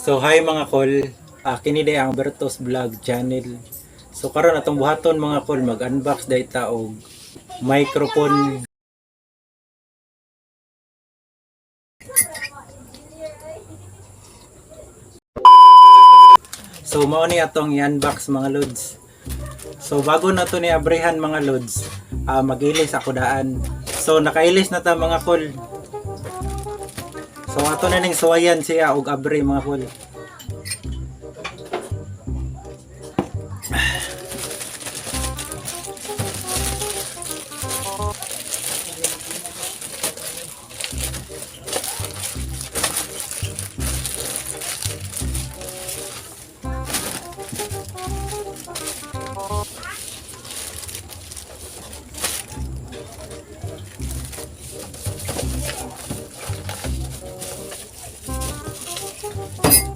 So hi mga kol, kini day ang Bertos Vlog channel. So karon atong buhaton mga kol, mag-unbox day ta og microphone. So mao ni atong i-unbox mga lods. So bago na to ni abrihan mga lods, magilis ako daan. So nakailis na ta mga kol. So ato na ning suwayan siya og abri mga kol.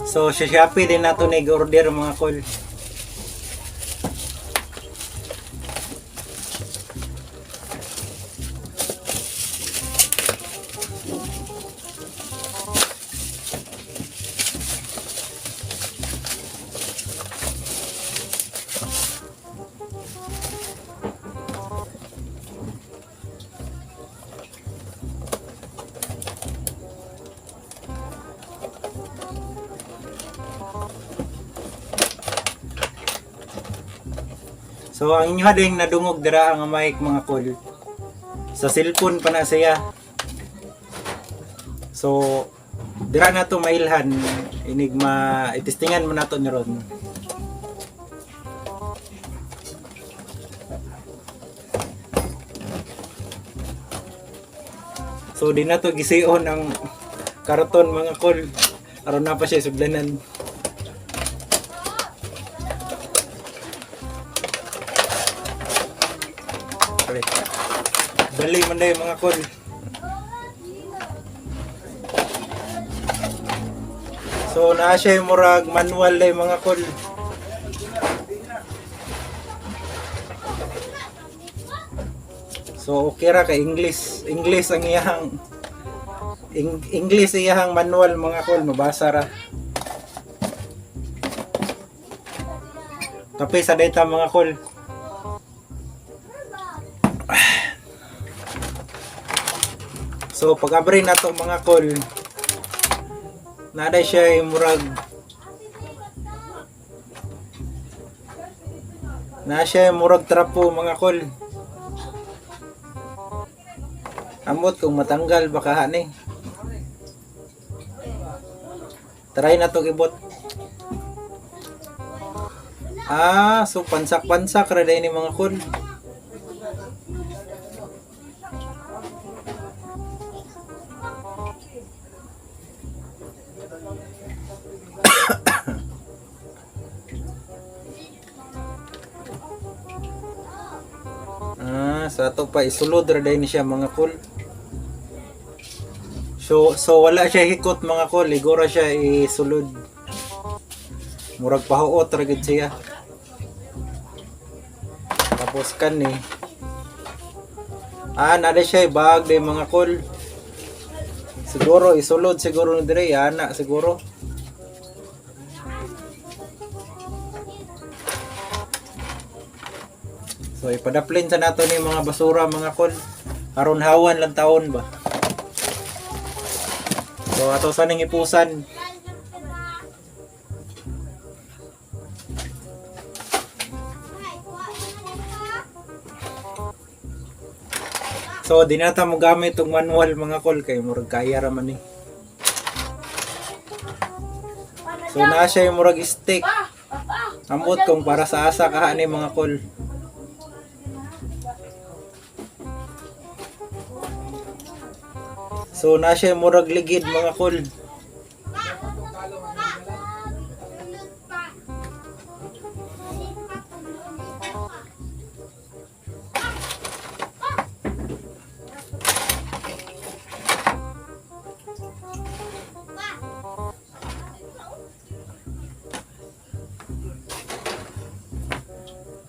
So sa Shopee din nato ni order mga kol. So ang inyo ding nadungog dira ang mic mga kol. Sa cellphone pa na siya. So dira na to mailhan inig ma itistingan mo nato ni Ron. So di na to gision ang karton mga kol. Aron na pa siya suglanan. Pare. Dali man day mga kol. So naa siya yung murag manual day mga kol. So okay ra kay English. English ang iyang English iyang manual mga kol, mabasa ra. Kape sa data mga kol. So pag abri na to mga kol, naday siya yung murag na siya yung murag trapo mga kol. Amot kung matanggal baka hani. Try na to ibot. Ah, so pansak-pansak ra day ni mga kol. Ah, sa ato pa isulod ra day ni siya mga kol. So wala siya hikot mga kol, igora siya isulod. Murag pahuot ra gid siya. Tapos kani. Ah, nada siya bag day mga kol. Siguro isulod siguro ni dire ana siguro. So ipadaplin sa nato ni mga basura mga kol. Aron hawan lang taon ba. So ato sa ning ipusan. So di na ta mo gamit og manual mga kol kay murag kaya ra man ni. So naa siya yung murag stick. Ambot kung para sa asa kaha ni mga kol. So naa siya yung murag ligid mga kol.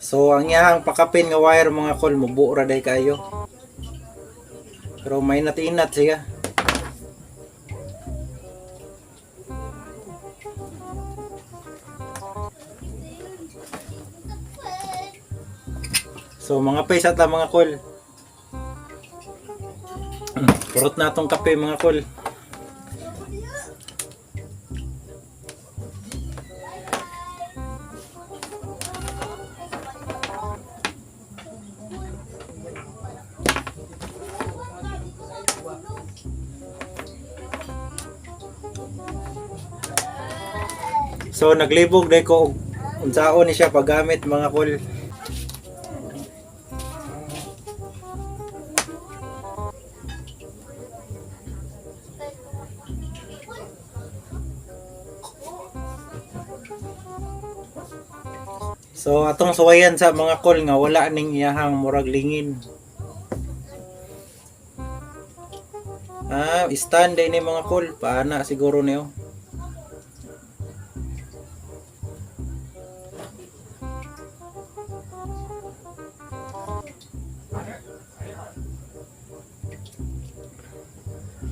So ang iyang pakapin nga wire mga kol mubuo ra day kayo. Pero may inat-inat siya. So mga pay sa ta, mga kol. Purot na atong kape, mga kol. So naglibog day ko og unsaon ni siya paggamit, mga kol. So atong suwayan sa mga kol nga wala ning iyahang murag lingin. Ah, stand day ni, mga kol. Paana siguro niyo.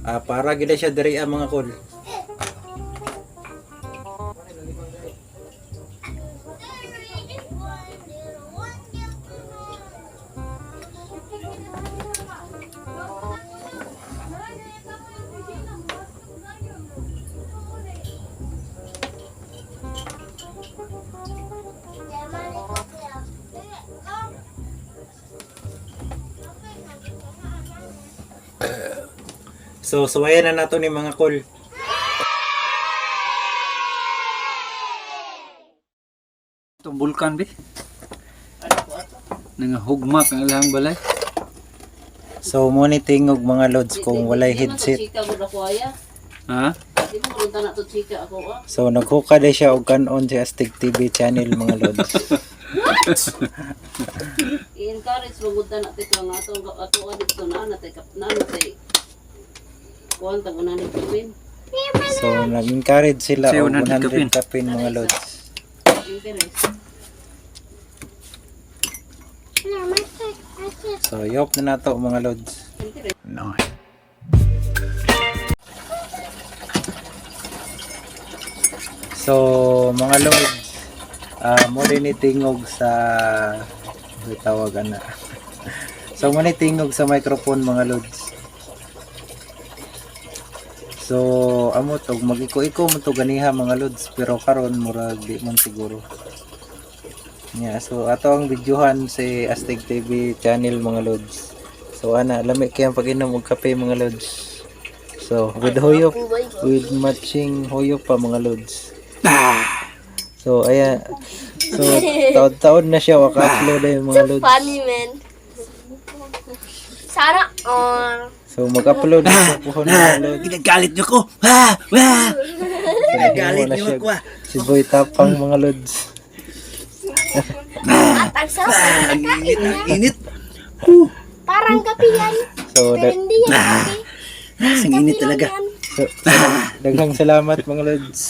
Ah, para gid siya diri ah, mga kol. So suwayan na nato ni, mga kol. Itong bulkan bi. Nangahugmak ang ilang balay. So mo ni tingog, mga lods, kung walay headset. Chika gud ako aya. Ha? Di mo gud na to chika ako ah. So naghuka day siya og kanon si Astig TV channel, mga lods. I-encourage mo gud na tika nga ato ato dito na na tay na na tay kuan tag 100 kapin. So nag-encourage sila Say og 100 100 kapin. kapin, mga lods. Interest. So yop na nato, mga lods. Interest. So mga lods, mo rin ni tingog sa ano tawag ana. So mo ni tingog sa microphone, mga lods. So amo tog magiko-iko mo to ganiha, mga lods, pero karon murag di man siguro. Yeah, so ato ang videohan si Astig TV channel, mga lods. So ana, lami kay ang pag-inom og kape, mga lods. So with huyop, with matching huyop pa, mga lods. So ayan. So taon-taon na siya waka-upload ay, mga lods. Funny man. Sana all. So mag-upload na siya puhon, mga lods. Ginagalit niyo ko. Ha! Ha! So, nahimo na siya si Boy Tapang, mga lods. At ang sarap ng Ang init, pagkain ang niya. init. Parang kape yan. So Pero hindi yan kape. Ang init Kape lang talaga. yan. So, daghang salamat, mga lods.